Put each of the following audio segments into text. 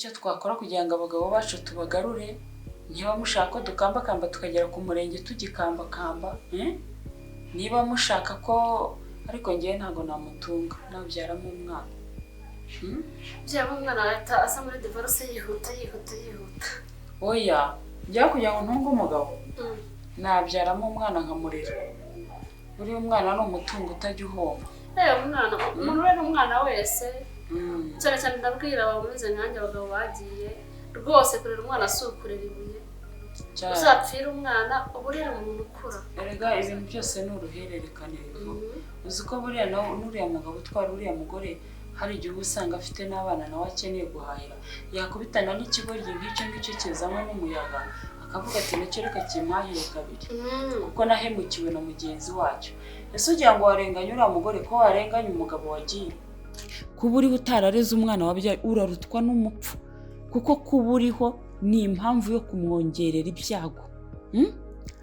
Icyo twakora kugira ngo abagabo bacu tubagarure, niba mushaka ko dukambakamba tukagera ku murenge tugikambakamba, eh? Niba mushaka ko, ariko ngewe ntabwo namutunga, nabyaramo umwana. Byaba umwana ahita asa muri divorce yihuta yihuta yihuta. Oya, njya kugira ngo ntunge umugabo, nabyaramo umwana nkamurera. Buriya umwana ni umutungo utajya uhomba. Umwana, umuntu urera umwana wese, cyane cyane ndabwira abameze nkanjye, abagabo bagiye rwose, kurera umwana si ukurera ibuye. Uzapfira umwana, uba urera umuntu ukura. Erega ibintu byose ni uruhererekane. Uzi ko buriya n'uriya mugabo utwara uriya mugore, hari igihe uba usanga afite n'abana nawe akeneye guhahira, yakubitana n'ikigoryi nk'icyo ngicyo kizanywe n'umuyaga, akavuga ati nacyo reka kimpahire kabiri, kuko nahemukiwe na mugenzi wacyo. Ese ugira ngo warenganya uriya mugore ko warenganya umugabo wagiye? Kuba uriho utarareze umwana wabyaye, urarutwa n'umupfu, kuko kuba uriho ni impamvu yo kumwongerera ibyago.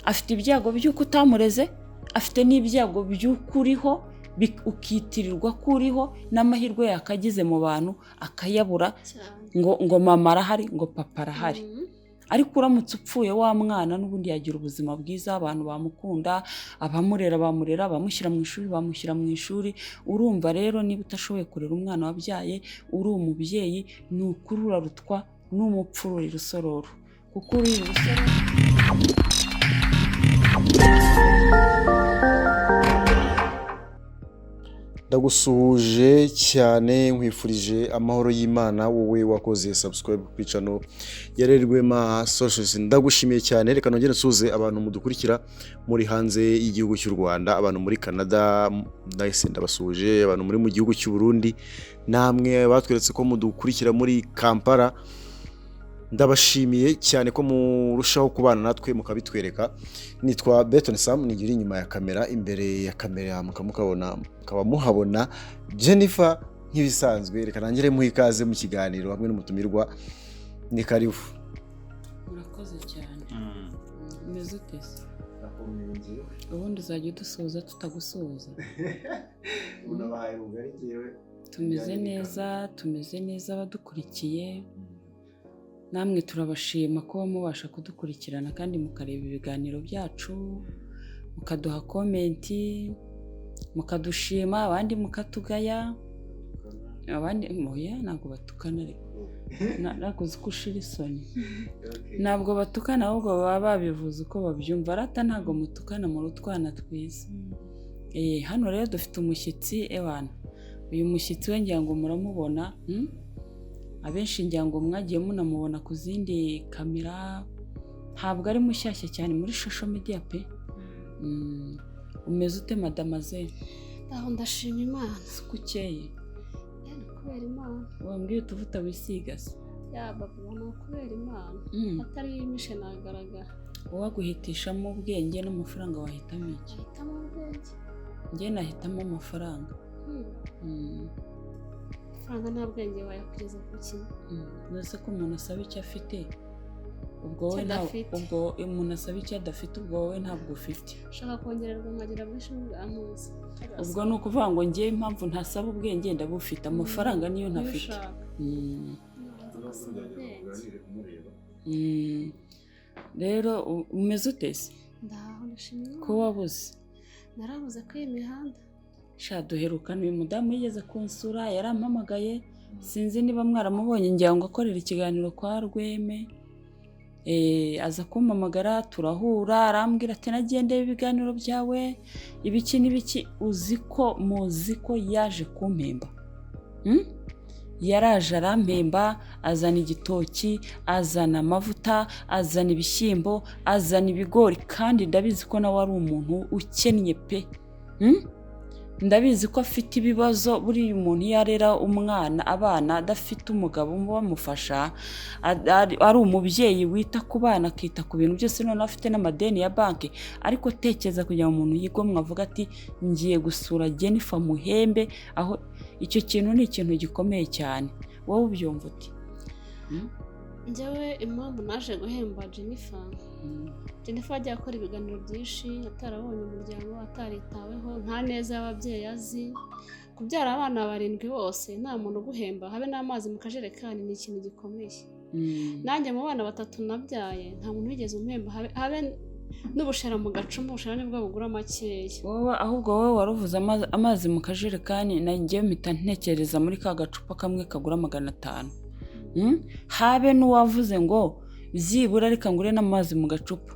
Afite ibyago by'uko utamureze, afite n'ibyago by'uko uriho, ukitirirwa ko uriho, n'amahirwe yakagize mu bantu akayabura, ngo mama arahari, ngo papa arahari. Ariko uramutse upfuye, wa mwana n'ubundi yagira ubuzima bwiza, abantu bamukunda, abamurera bamurera, abamushyira mu ishuri bamushyira mu ishuri. Urumva rero, niba utashoboye kurera umwana wabyaye, uri umubyeyi, ni ukuri urarutwa n'umupfu uri rusororo, kuko uri rusororo. Ndagusuhuje cyane, nkwifurije amahoro y'Imana, wowe wakoze subscribe kuri channel ya Rwema Socials. Ndagushimiye cyane. Reka nongere nsuhuze abantu mudukurikira muri hanze y'igihugu cy'u Rwanda, abantu muri Canada, ndahise ndabasuhuje, abantu muri mu gihugu cy'u Burundi, namwe batweretse ko mudukurikira muri Kampala. Ndabashimiye cyane ko murushaho kubana natwe mukabitwereka. Nitwa Beton Sam, nigira uri inyuma ya kamera, imbere ya kamera mukabona, mukaba muhabona Jennifer nk'ibisanzwe. Reka nangire muhe ikaze mu kiganiro hamwe n'umutumirwa. Ni karibu. Murakoze cyane. Umeze ute se? Ubundi uzajya udusuhuza tutagusuhuza? Tumeze neza, tumeze neza. Abadukurikiye namwe turabashima kuba mubasha kudukurikirana kandi mukareba ibiganiro byacu, mukaduha comment, mukadushima, abandi mukatugaya, abandi oya, ntabwo batukana. Ariko ntabwo uzi ko ushira isoni. Ntabwo batukana, ahubwo baba babivuze uko babyumva. Rata, ntabwo mutukana, muri utwana twiza. Hano rero dufite umushyitsi. Ewana, uyu mushyitsi we ngira ngo muramubona, Abenshi ngira ngo mwagiye munamubona ku zindi kamera, ntabwo ari mushyashya cyane muri social media pe. Umeze ute, madamazelle? Aho, ndashima Imana. Si ko ukeye? Ni ukubera Imana. Wambwiye utuvuta wisiga se? Ya baba, ni ukubera Imana. Atari yimishe nagaragara. Uwaguhitishamo ubwenge n'amafaranga, wahitamo iki? Ahitamo ubwenge. Njye nahitamo amafaranga. Amafaranga nta bwenge wayakugeza ku kintu. None ko umuntu asaba icyo afite, ubwo wowe Icyo adafite. Ubwo umuntu asaba icyo adafite, ubwo wowe ntabwo ufite. Ushaka kongererwa nkagira bwinshi n'ubwantuza. Ubwo ni ukuvuga ngo ngewe impamvu ntasaba ubwenge, ndabufite, amafaranga niyo Niyo ntafite. ushaka. Ubwenge. Rero umeze ute se? Ndaho, ndashima Imana. Ko wabuze? Narabuze ko iyi mihanda. Sha, duherukana uyu mudamu yigeze kunsura, yarampamagaye, sinzi niba mwaramubonye, ngira ngo akorera ikiganiro kwa Rweme. Aza kumpamagara turahura, arambwira ati nagiye ndeba ibiganiro byawe, ibiki n'ibiki. Uzi ko muzi ko yaje kumpemba? Yaraje arampemba, azana igitoki, azana amavuta, azana ibishyimbo, azana ibigori, kandi ndabizi ko nawe ari umuntu ukennye pe. Ndabizi ko afite ibibazo. Buriya umuntu iyo arera umwana, abana, adafite umugabo bamufasha, ari umubyeyi wita ku bana, akita ku bintu byose, noneho afite n'amadeni ya banki. Ariko tekereza kugira ngo umuntu yigomwe avuga ati ngiye gusura Jennifer muhembe, aho icyo kintu ni ikintu gikomeye cyane. Wowe ubyumva uti? Njyewe impamvu naje guhemba Jennifer, Jennifer yagiye akora ibiganiro byinshi atarabonye umuryango, ataritaweho, nta neza y'ababyeyi azi. Kubyara abana 7 bose nta muntu uguhemba, habe n'amazi mu kajerekani, ni ikintu gikomeye. Nanjye mu bana 3 nabyaye nta muntu wigeze umpemba, habe n'ubushera mu gacuma, ubushera nibwo bugura makeya. Wowe ahubwo wowe waruvuze amazi mu kajerekani, nanjye mpita ntekereza muri ka gacupa kamwe kagura 500. Habe n'uwavuze ngo byibura reka ngure n'amazi mu gacupa.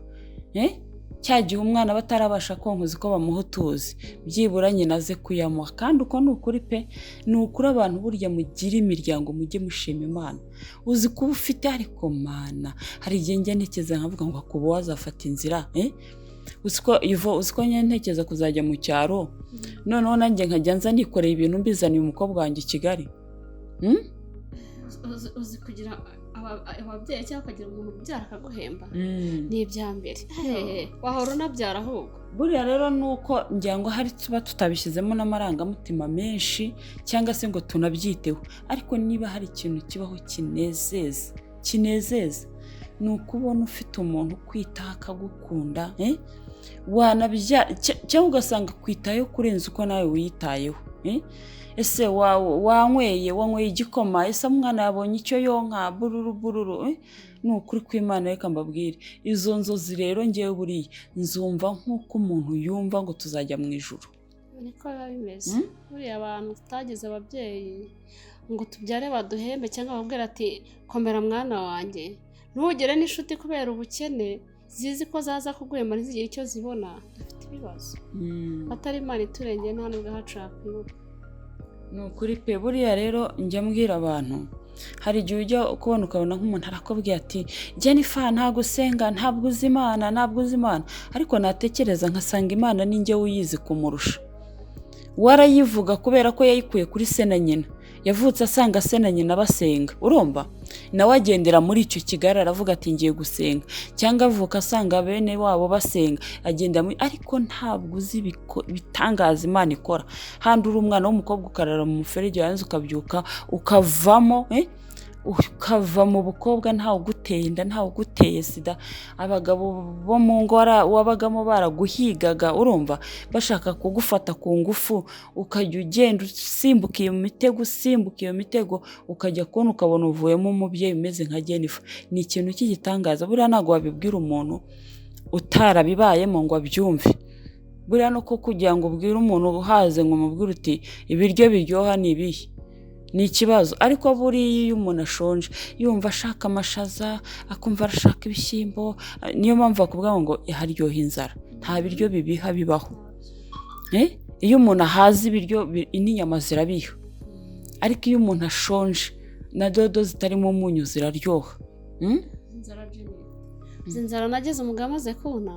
Cya gihe umwana batarabasha konka uzi ko bamuha utuzi, byibura nyina aze kuyamuha. Kandi uko ni ukuri pe, ni ukuri. Abantu burya mugira imiryango mujye mushima Imana. Uzi kuba ufite, ariko mana hari igihe njya ntekereza nkavuga ngo kuba wazafata inzira, uzi ko njya ntekereza kuzajya mu cyaro, noneho nanjye nkajya nza nikoreye ibintu mbizaniye umukobwa wanjye i Kigali. Uzi kugira ababyeyi cyangwa ukagira umuntu ubyara akaguhemba, ni ibya mbere. Wahora unabyara ahubwo. Buriya rero ni uko ngira ngo hari tuba tutabishyizemo n'amarangamutima menshi cyangwa se ngo tunabyiteho, ariko niba hari ikintu kibaho kinezeza ni ukubona ufite umuntu ukwitaho akagukunda, cyangwa ugasanga akwitayeho kurenza uko nawe wiyitayeho. Ese wanyweye igikoma, ese umwana yabonye icyo yonka, bururu bururu. Ni ukuri kw'Imana, reka mbabwire, izo nzozi rero ngewe buriya nzumva nk'uko umuntu yumva ngo tuzajya mu ijuru. Niko biba bimeze. Buriya abantu tutagize ababyeyi ngo tubyare baduhembe cyangwa babwira ati komera mwana wanjye, ntugire n'inshuti kubera ubukene zizi ko zaza kuguhemba ntizigire icyo zibona, dufite ibibazo. Atari Imana iturengeye nta nubwo ahacu hakwibuka. Ni ukuri pe. Buriya rero njya mbwira abantu, hari igihe ujya kubona ukabona nk'umuntu arakubwiye ati Jennifer ntabwo usenga, ntabwo uzi Imana, ntabwo uzi Imana, ariko natekereza nkasanga Imana ni njye uyizi kumurusha. Warayivuga kubera ko yayikuye kuri se na nyina, yavutse asanga se na nyina basenga, urumva nawe agendera muri icyo kigare aravuga ati ngiye gusenga, cyangwa avuka asanga bene wabo basenga agenda muri, ariko ntabwo uzi ibitangaza Imana ikora. Handi uri umwana w'umukobwa ukarara mu muferege, warangiza ukabyuka ukavamo, ukava mu bukobwa ntawe uguteye inda, ntawe uguteye sida, abagabo bo mu ngo wabagamo baraguhigaga, urumva bashaka kugufata ku ngufu, ukajya ugenda usimbuka iyo mitego, usimbuka iyo mitego, ukajya kubona ukabona uvuyemo umubyeyi umeze nka Jennifer. Ni ikintu cy'igitangaza. Buriya ntabwo wabibwira umuntu utarabibayemo ngo abyumve. Buriya no kugira ngo ubwire umuntu uhaze ngo umubwire uti ibiryo biryoha ni ibihe, ni ikibazo. Ariko buriya iyo umuntu ashonje yumva ashaka amashaza, akumva arashaka ibishyimbo, niyo mpamvu bakubwira ngo haryoha inzara, nta biryo bibiha bibaho. Iyo umuntu ahaze ibiryo n'inyama zirabiha, ariko iyo umuntu ashonje na dodo zitarimo umunyu ziraryoha. Inzara nageze umugabo amaze kubona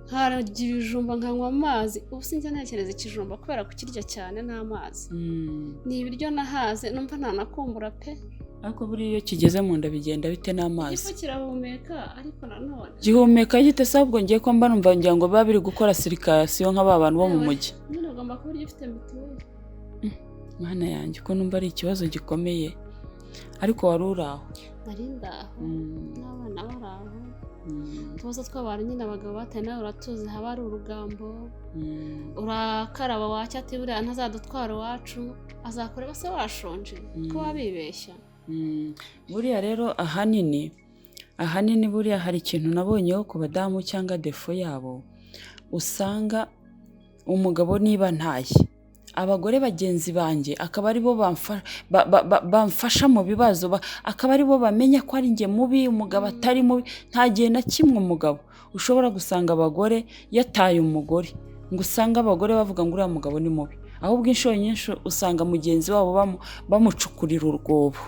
nkarya ibijumba nkanywa amazi, ubu sinjya ntekereza ikijumba kubera kukirya cyane n'amazi. Ni ibiryo nahaze numva ntanakumbura pe. Ariko buriya iyo kigeze mu nda bigenda bite n'amazi? Igifu kirahumeka, ariko nanone gihumeka gite se? Ahubwo ngiye ko mba numva ngira ngo biba biri gukora sirikasiyo nka ba bantu bo mu mujyi. Nyine ugomba kuba urya ufite mituweli. Mana yanjye, ko numva ari ikibazo gikomeye. Ariko wari uri aho? Nari ndaho n'abana bari aho. Utubazo tw'abantu nyine abagabo bataye nawe uratuzi, haba ari urugambo, urakaraba wacya ati buriya ntazadutwara iwacu, azakureba se washonje ko wabibeshya. Buriya rero ahanini buriya hari ikintu nabonyeho ku badamu cyangwa defo yabo, usanga umugabo niba ntaye abagore bagenzi banjye akaba aribo bamfasha mu bibazo, akaba aribo bamenya ko ari njye mubi, umugabo atari mubi. Nta gihe na kimwe umugabo ushobora gusanga abagore yataye umugore ngo usange abagore bavuga ngo uriya mugabo ni mubi, ahubwo inshuro nyinshi usanga mugenzi wabo bamucukurira urwobo.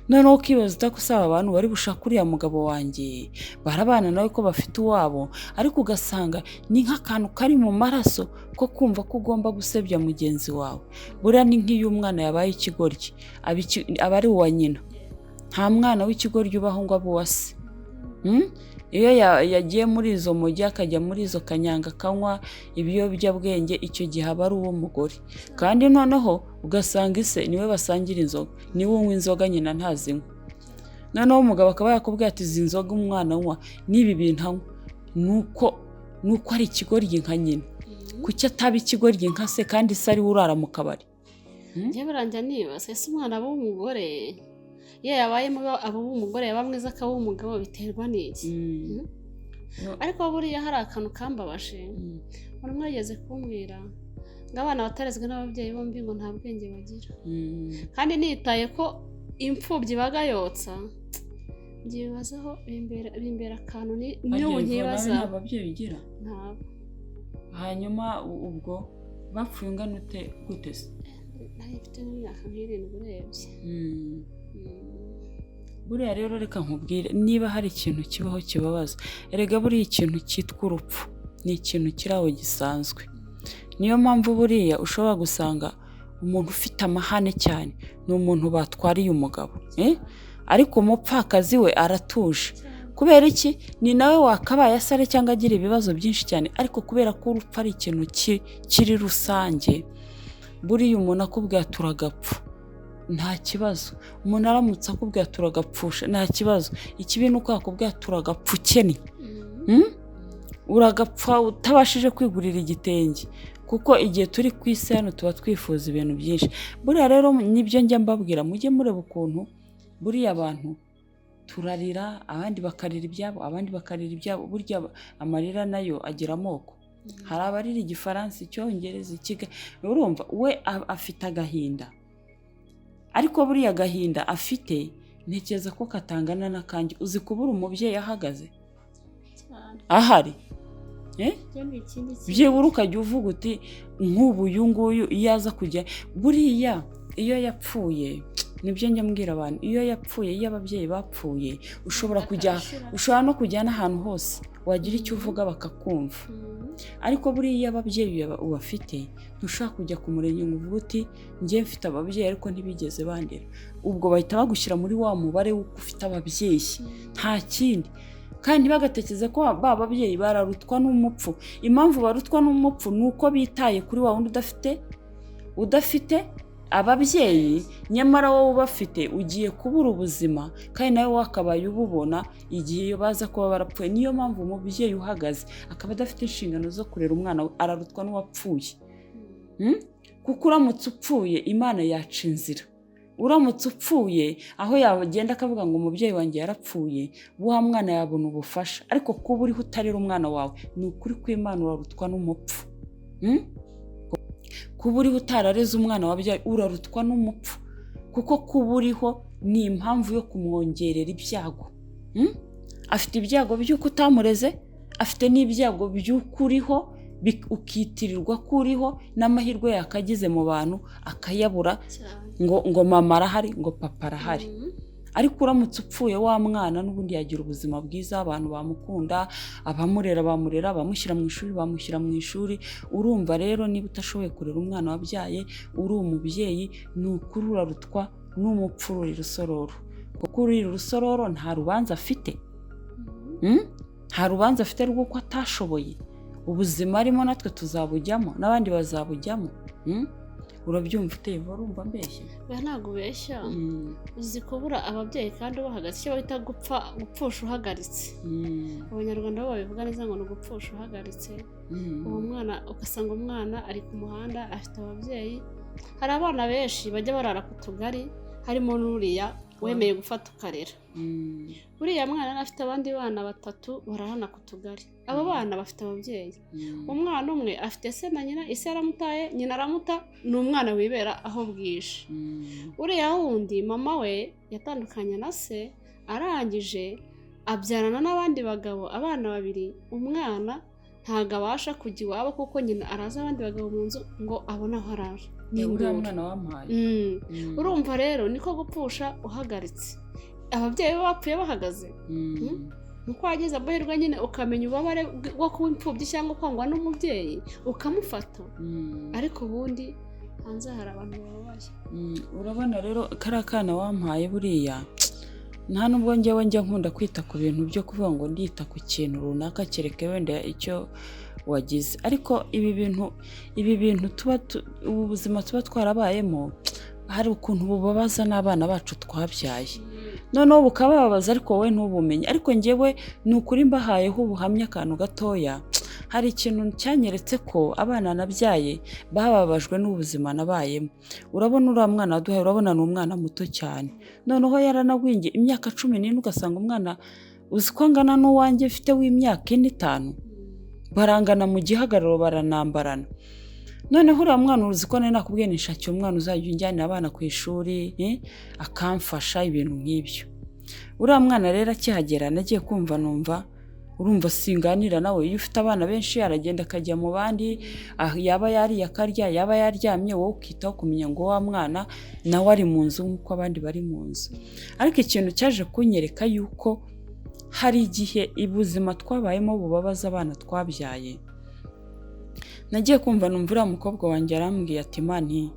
Noneho ukibaza utakusaba abantu bari bushaka uriya mugabo wanjye barabana nawe ko bafite uwabo, ariko ugasanga ni nk'akantu kari mu maraso ko kumva ko ugomba gusebya mugenzi wawe. Buriya ni nk'iyo umwana yabaye ikigoryi aba ari uwa nyina, nta mwana w'ikigoryi ubaho ngo abe uwa se. Iyo yagiye muri izo mujyi akajya muri izo kanyanga akanywa ibiyobyabwenge, icyo gihe aba ari uw'umugore. Kandi noneho ugasanga ise niwe basangira inzoga, niwe unywa inzoga nyina ntazinywa. Noneho umugabo akaba yakubwira ati izi nzoga umwana anywa n'ibi bintu anywa nuko ari ikigoryi nka nyina. Kuki ataba ikigoryi nka se kandi se ariwe urara mu kabari? Njye buranjya nibaza, ese umwana aba uw'umugore, iyo yabaye mubi aba uw'umugore, yaba mwiza akaba uw'umugabo, biterwa n'iki? Ariko buriya hari akantu kambabaje. Umuntu umwe yigeze kumbwira ngo abana batarezwe n'ababyeyi bombi ngo nta bwenge bagira. Kandi nitaye ko imfubyi ibaga yotsa, mbyibazaho bimbera akantu n'ubu Harya nkibaza. nawe nta babyeyi ugira? Ntabo. Hanyuma ubwo bapfuye ungana ute gute se? Nari mfite nk'imyaka nk'irindwi urebye. Buriya rero reka nkubwire, niba hari ikintu kibaho kibabaza, erega buriya ikintu cyitwa urupfu ni ikintu kiri aho gisanzwe. Niyo mpamvu buriya ushobora gusanga umuntu ufite amahane cyane ni umuntu batwariye umugabo, eh? Ariko umupfakazi we aratuje. Kubera iki? Ni nawe wakabaye asare cyangwa agira ibibazo byinshi cyane, ariko kubera ko urupfu ari ikintu kiri rusange, buriya umuntu akubwira turagapfa nta kibazo, umuntu aramutse akubwira turagapfusha nta kibazo. Ikibi ni uko yakubwira turagapfa ukennye. Uragapfa utabashije kwigurira igitenge, kuko igihe turi ku isi hano tuba twifuza ibintu byinshi. Buriya rero nibyo njya mbabwira, mujye mureba ukuntu buriya abantu turarira, abandi bakarira ibyabo, abandi bakarira ibyabo. Burya amarira nayo agira amoko. Hari abarira Igifaransa, Icyongereza, ikiga, urumva we afite agahinda, ariko buriya agahinda afite ntekereza ko katangana n'akanjye. Uzi kubura umubyeyi ahagaze Cyane. ahari, eh? Byo ni ikindi kintu. Byibura ukajya uvuga uti nk'ubu uyu nguyu iyo aza kujya, buriya iyo yapfuye, nibyo njya mbwira abantu, iyo yapfuye, iyo ababyeyi bapfuye, ushobora kujya, Akabishira. ushobora no kujya n'ahantu hose wagira icyo uvuga bakakumva. Ariko buriya iyo ababyeyi ubafite, ntushobora kujya ku murenge ngo uvuge uti njye mfite ababyeyi ariko ntibigeze bandera. Ubwo bahita bagushyira muri wa mubare w'uko ufite ababyeyi, nta kindi. Kandi ntibagatekereze ko ba babyeyi bararutwa n'umupfu. Impamvu barutwa n'umupfu ni uko bitaye kuri wa wundi udafite ababyeyi, nyamara wowe ubafite ugiye kubura ubuzima, kandi nawe wakabaye ububona igihe iyo baza kuba barapfuye. Niyo mpamvu umubyeyi uhagaze akaba adafite inshingano zo kurera umwana we ararutwa n'uwapfuye. Kuko uramutse upfuye Imana yaca inzira. Uramutse upfuye, aho yagenda akavuga ngo umubyeyi wanjye yarapfuye, wa mwana yabona ubufasha. Ariko kuba uriho utarera umwana wawe, ni ukuri kw'Imana urarutwa n'umupfu. Kuba uriho utarareze umwana wabyaye, urarutwa n'umupfu, kuko kuba uriho ni impamvu yo kumwongerera ibyago. Afite ibyago by'uko utamureze, afite n'ibyago by'uko uriho, ukitirirwa ko uriho, n'amahirwe yakagize mu bantu akayabura. Cyane. Ngo mama arahari, ngo papa arahari. Ariko uramutse upfuye, wa mwana n'ubundi yagira ubuzima bwiza, abantu bamukunda, abamurera bamurera, abamushyira mu ishuri bamushyira mu ishuri. Urumva rero, niba utashoboye kurera umwana wabyaye uri umubyeyi, ni ukuri urarutwa n'umupfu urira urusororo, kuko urira urusororo nta rubanza afite. Nta rubanza afite rw'uko atashoboye. Ubuzima arimo natwe tuzabujyamo, n'abandi bazabujyamo. Urabyumva uteye, urumva mbeshya? Oya, ntabwo ubeshya. Uzi kubura ababyeyi kandi ubahagaze, icyo bita gupfa, gupfusha uhagaritse. Abanyarwanda bo babivuga neza ngo ni ugupfusha uhagaritse. Uwo mwana, ugasanga umwana ari ku muhanda afite ababyeyi. Hari abana benshi bajya barara ku tugari, harimo n'uriya wemeye gufata ukarera. Uriya mwana yari afite abandi bana batatu bararana ku tugari. Abo bana bafite ababyeyi. Umwana umwe afite se na nyina, ise yaramutaye, nyina aramuta, ni umwana wibera aho bwije. Uriya wundi, mama we yatandukanye na se, arangije abyarana n'abandi bagabo abana babiri. Umwana ntabwo abasha kujya iwabo kuko nyina araza abandi bagabo mu nzu ngo abone aho arara. Ni Uriya induru. mwana wampaye. Urumva rero niko gupfusha uhagaritse. Ababyeyi be bapfuye bahagaze. Nuko wagize amahirwe nyine ukamenya ububabare bwo kuba imfubyi cyangwa kwangwa n'umubyeyi ukamufata. Ariko ubundi hanze hari abantu bababaye. Urabona rero kariya kana wampaye, buriya nta nubwo njyewe njya nkunda kwita ku bintu byo kuvuga ngo ndita ku kintu runaka, kereka wenda icyo wagize. Ariko ibi bintu tuba ubu buzima tuba twarabayemo, hari ukuntu bubabaza n'abana bacu twabyaye, noneho bukababaza ariko wowe ntubumenye. Ariko njyewe ni ukuri mbahayeho ubuhamya akantu gatoya. Hari ikintu cyanyeretse ko abana nabyaye bababajwe n'ubuzima nabayemo. Urabona uriya mwana waduhaye, urabona ni umwana muto cyane, noneho yaranagwingiye imyaka 14, ugasanga umwana uzi ko angana n'uwanjye mfite w'imyaka 4, 5, barangana mu gihagararo, baranambarana. Noneho uriya mwana uzi ko nari nakubwiye nishakiye umwana uzajya unjyanira abana ku ishuri, akamfasha ibintu nk'ibyo. Uriya mwana rero akihagera nagiye kumva numva urumva singanira nawe. Iyo ufite abana benshi aragenda akajya mu bandi, yaba yariye akarya, yaba yaryamye, wowe ukitaho kumenya ngo wa mwana nawe ari mu nzu nk'uko abandi bari mu nzu. Ariko ikintu cyaje kunyereka yuko hari igihe ubuzima twabayemo bubabaza abana twabyaye, nagiye kumva numva uriya mukobwa wanjye arambwiye ati mani,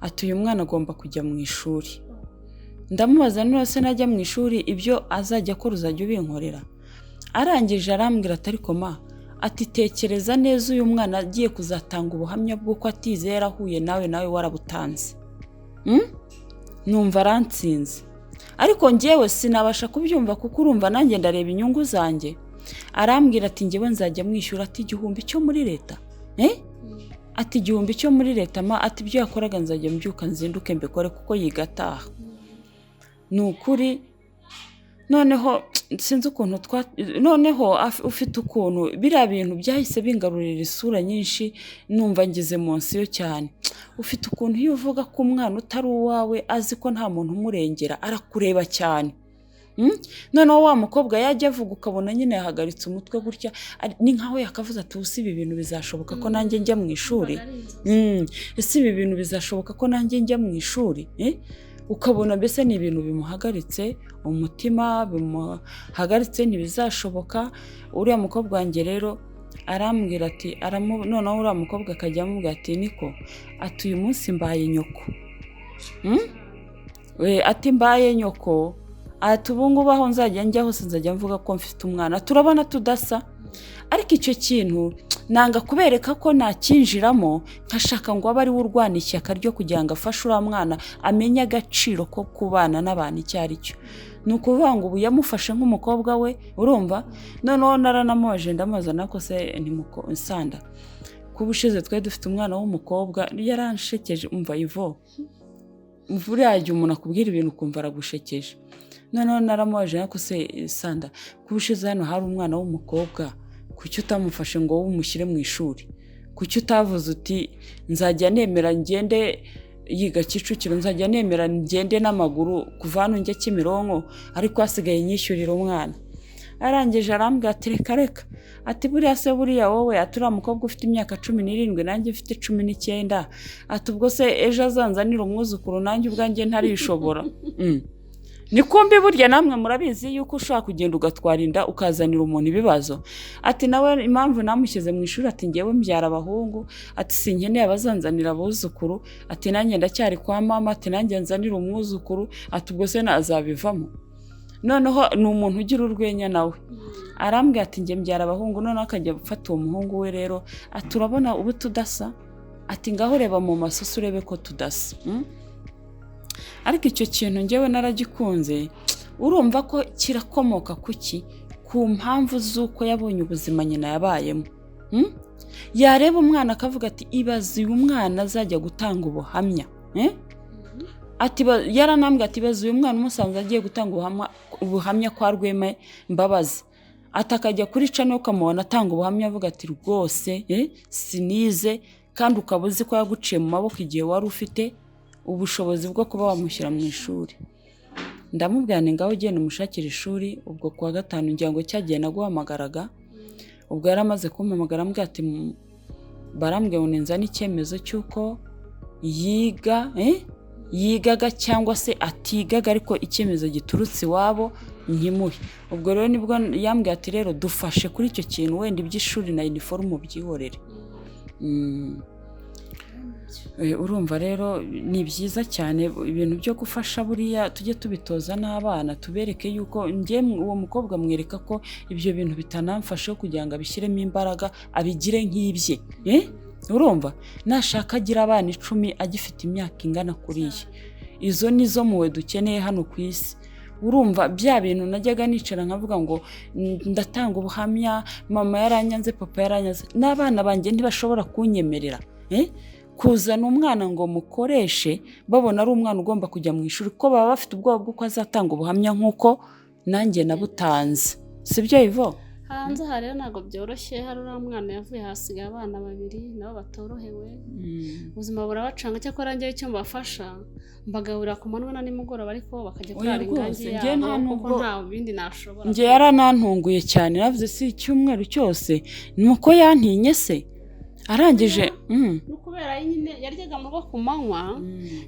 ati uyu mwana agomba kujya mu ishuri. Ndamubaza niba se najya mu ishuri ibyo azajya akora uzajya ubinkorera? Arangije arambwira ati ariko ma, ati tekereza neza uyu mwana agiye kuzatanga ubuhamya bw'uko atize yarahuye nawe, nawe warabutanze. Numva arantsinze, ariko njyewe sinabasha kubyumva kuko urumva nanjye ndareba inyungu zanjye. Arambwira ati njyewe nzajya mwishyura, ati 1000 cyo muri leta, ati 1000 cyo muri leta ma, ati ibyo yakoraga nzajya mbyuka nzinduke mbikore kuko yiga ataha. Ni ukuri noneho sinzi ukuntu noneho ufite ukuntu biriya bintu byahise bingarurira isura nyinshi, numva ngeze munsi yo cyane. Ufite ukuntu iyo uvuga ko umwana utari uwawe azi ko nta muntu umurengera, arakureba cyane. Noneho wa mukobwa yajya avuga ukabona nyine yahagaritse umutwe gutya, ni nkaho yakavuze ati ubu ibi bintu bizashoboka ko nanjye njya mu ishuri? Ese ibi bintu bizashoboka ko nanjye njya mu ishuri? Ukabona mbese ni ibintu bimuhagaritse umutima, bimuhagaritse, ntibizashoboka. Uriya mukobwa wanjye rero arambwira ati, noneho uriya mukobwa akajya amubwira ati niko, ati uyu munsi mbaye nyoko. Ati mbaye nyoko, ati ubu ngubu aho nzajya njya hose nzajya mvuga ko mfite umwana, turabona tudasa. Ariko icyo kintu nanga kubereka ko nakinjiramo, nkashaka ngo abe ari we urwana ishyaka ryo kugira ngo afashe uriya mwana amenye agaciro ko kubana n'abantu icyo ari cyo. Ni ukuvuga ngo ubu yamufashe nk'umukobwa we, urumva. Noneho naranamubaje ndamubaza nako se Nsanda, kuba ushize twari dufite umwana w'umukobwa yaranshekeje, umva Ivo, buriya igihe umuntu akubwira ibintu ukumva aragushekeje. Noneho naramubaje nako se Sanda, kuba ushize hano hari umwana w'umukobwa, kuki utamufashe ngo wowe umushyire mu ishuri? Kuki utavuze uti nzajya nemera ngende yiga Kicukiro, nzajya nemera ngende n'amaguru kuva hano njya Kimironko, ariko hasigaye nyishyurira umwana? Arangije arambwira ati reka reka, ati buriya se buriya wowe, ati uriya mukobwa ufite imyaka 17 nanjye mfite 19, ati ubwo se ejo azanzanira umwuzukuru nanjye ubwanjye ntarishobora. Ni kumbi burya namwe murabizi yuko ushobora kugenda ugatwara inda ukazanira umuntu ibibazo. Ati nawe impamvu namushyize mu ishuri, ati ngewe mbyara abahungu, ati sinkeneye abazanzanira abuzukuru, ati nanjye ndacyari kwa mama, ati nanjye nzanira umwuzukuru, ati ubwo se nazabivamo. Noneho ni umuntu ugira urwenya nawe, arambwira ati njye mbyara abahungu. Noneho akajya gufata uwo muhungu we rero, ati urabona ubu tudasa, ati ngaho reba mu masoso urebe ko tudasa. Ariko icyo kintu njyewe naragikunze, urumva ko kirakomoka kuki? Ku mpamvu z'uko yabonye ubuzima nyina yabayemo. Yareba umwana akavuga ati ibaze uyu mwana azajya gutanga ubuhamya. Ati yaranambwiye ati ibaze uyu mwana umusanze agiye gutanga ubuhamya kwa Rwema Mbabazi, ati akajya kuri cano ukamubona atanga ubuhamya avuga ati rwose sinize, kandi ukaba uzi ko yaguciye mu maboko igihe wari ufite ubushobozi bwo kuba wamushyira mu ishuri. Ndamubwira nti ngaho ugenda umushakira ishuri. Ubwo kuwa gatanu ngira ngo cyagiye naguhamagaraga, ubwo yari amaze kumpamagara ambwira ati barambwiye ngo nzane icyemezo cy'uko yiga, yigaga cyangwa se atigaga, ariko icyemezo giturutse iwabo nkimuhe. Ubwo rero nibwo yambwiye ati rero dufashe kuri icyo kintu, wenda iby'ishuri na iniforume byihorere. Urumva rero ni byiza cyane ibintu byo gufasha, buriya tujye tubitoza n'abana, tubereke yuko njye uwo mukobwa mwereka ko ibyo bintu bitanamfashe kugira ngo abishyiremo imbaraga abigire nk'ibye. Urumva nashaka agira abana 10 agifite imyaka ingana kuriya, izo nizo muwe dukeneye hano ku isi. Urumva bya bintu najyaga nicara nkavuga ngo ndatanga ubuhamya, mama yaranyanze, papa yaranyanze, n'abana banjye ntibashobora kunyemerera kuzana umwana ngo mukoreshe, babona ari umwana ugomba kujya mu ishuri, ko baba bafite ubwoba bw'uko azatanga ubuhamya nk'uko nanjye nabutanze. Si byo Ivo? Hanze aha rero ntabwo byoroshye. Hari uriya mwana yavuye, hasigaye abana babiri nabo batorohewe, ubuzima burabacanga. Cyakora njyewe icyo mbafasha, mbagaburira ku manywa na nimugoroba, ariko bakajya Oya kurara ingangi rwose, njye yabo, nta kuko nubwo- nta bindi nashobora. Njye yaranantunguye cyane, navuze si icyumweru cyose, ni uko yantinye se arangije. Ni ukubera nyine yaryaga mu rugo ku manywa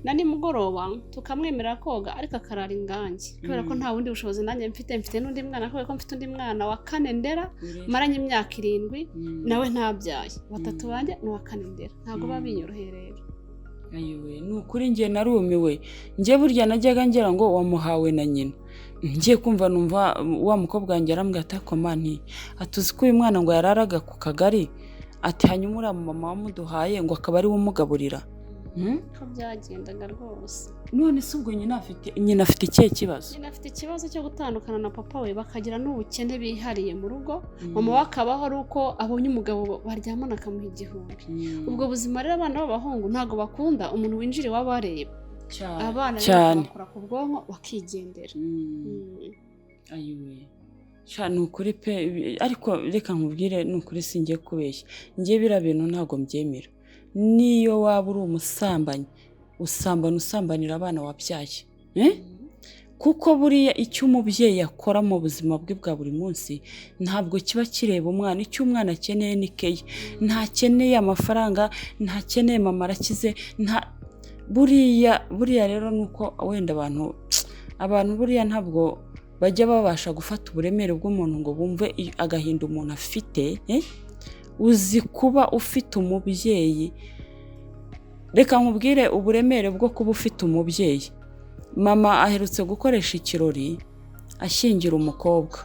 na nimugoroba, tukamwemerera koga, ariko akarara ingangi kubera ko nta bundi bushobozi nanjye mfite. Mfite n'undi mwana, kubera ko mfite undi mwana wa kane ndera maranye imyaka 7, nawe ntabyaye. Batatu banjye ni uwa kane ndera, ntabwo biba binyoroheye rero. Ayiwe, ni ukuri njye narumiwe. Njye burya najyaga ngira ngo wamuhawe na nyina, ngiye kumva numva wa mukobwa wanjye arambwira ati ariko mani, atuzi ko uyu mwana ngo yararaga ku kagari, ati hanyuma uriya mama wamuduhaye ngo akaba ari we umugaburira. Ko byagendaga rwose. None se ubwo nyina afite ikihe kibazo? Nyina afite ikibazo cyo gutandukana na papa we, bakagira n'ubukene bihariye mu rugo. Mama we akabaho ari uko abonye umugabo baryamana akamuha 1000. Ubwo buzima rero, abana b'abahungu ntabwo bakunda umuntu winjira iwabo areba. Abana rero bakora ku bwonko bakigendera. Ayiwe sha, ni ukuri pe. Ariko reka nkubwire, ni ukuri singiye kubeshya, njye biriya bintu ntabwo mbyemera. Niyo waba uri umusambanyi, usambana usambanira abana wabyaye, eh? Kuko buriya icyo umubyeyi akora mu buzima bwe bwa buri munsi ntabwo kiba kireba umwana. Icyo umwana akeneye ni keya, ntakeneye amafaranga, ntakeneye mama arakize, nta buriya rero ni uko wenda abantu buriya ntabwo bajya babasha gufata uburemere bw'umuntu ngo bumve agahinda umuntu afite, eh? Uzi kuba ufite umubyeyi, reka nkubwire uburemere bwo kuba ufite umubyeyi. Mama aherutse gukoresha ikirori ashyingira umukobwa.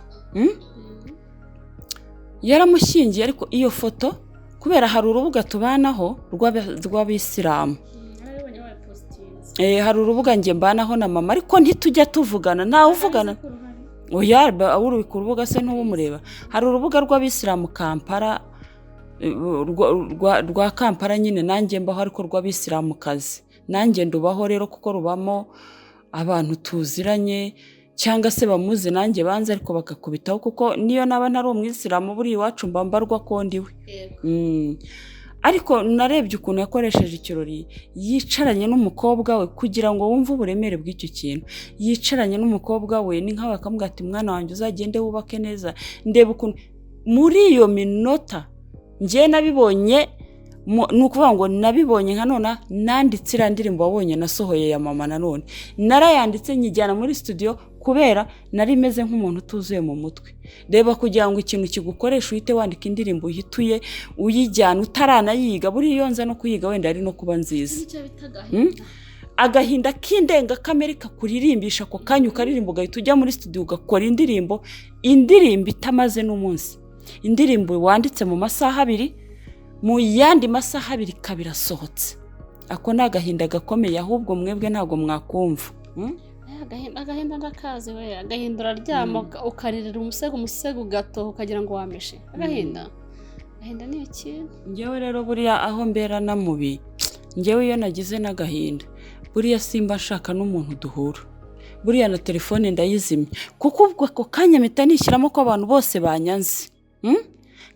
Yaramushyingiye, ariko iyo foto, kubera hari urubuga tubanaho rw'abisilamu. Narabibonye babipositinze. Hari urubuga njye mbanaho na mama, ariko ntitujya tuvugana, ntawe uvugana. Oya, uri ku rubuga se ntubumureba? Hari urubuga rw'abisilamu Kampala, rwa Kampala nyine nanjye mbaho, ariko rw'abisilamukazi nanjye ndubaho rero, kuko rubamo abantu tuziranye cyangwa se bamuzi nanjye banze, ariko bakakubitaho, kuko niyo naba ntari umwisilamu, buriya iwacu mba mbarwa ko ndiwe. Ariko narebye ukuntu yakoresheje ikirori yicaranye n'umukobwa we, kugira ngo wumve uburemere bw'icyo kintu. Yicaranye n'umukobwa we, ni nkawe akamubwira ati mwana wanjye uzagende wubake neza. Ndeba ukuntu muri iyo minota njye nabibonye, ni ukuvuga ngo nabibonye nka none nanditse iriya ndirimbo wabonye nasohoye ya mama. Nanone narayanditse nyijyana muri studio, kubera nari meze nk'umuntu utuzuye mu mutwe. Reba, kugira ngo ikintu kigukoresha uhite wandika indirimbo, uhituye uyijyana utaranayiga. Buriya iyo nza no kuyiga wenda ari no kuba nziza. Nicyo bita agahinda. Agahinda k'indengakamere kakuririmbisha ako kanya, ukaririmba, ugahita ujya muri studio ugakora indirimbo, indirimbo itamaze n'umunsi, indirimbo wanditse mu masaha 2, mu yandi masaha 2 ikaba irasohotse. Ako ni agahinda gakomeye, ahubwo mwebwe ntabwo mwakumva. Agahinda ndakazi we. Agahinda uraryama ukaririra umusego, umusego ugatoha ukagira ngo wameshe. Agahinda ni ikintu. Njyewe rero buriya aho mbera na mubi, njyewe iyo nagize n'agahinda buriya simba nshaka n'umuntu duhura, buriya na telefone ndayizimya, kuko ubwo ako kanya mpita nishyiramo ko abantu bose banyanze.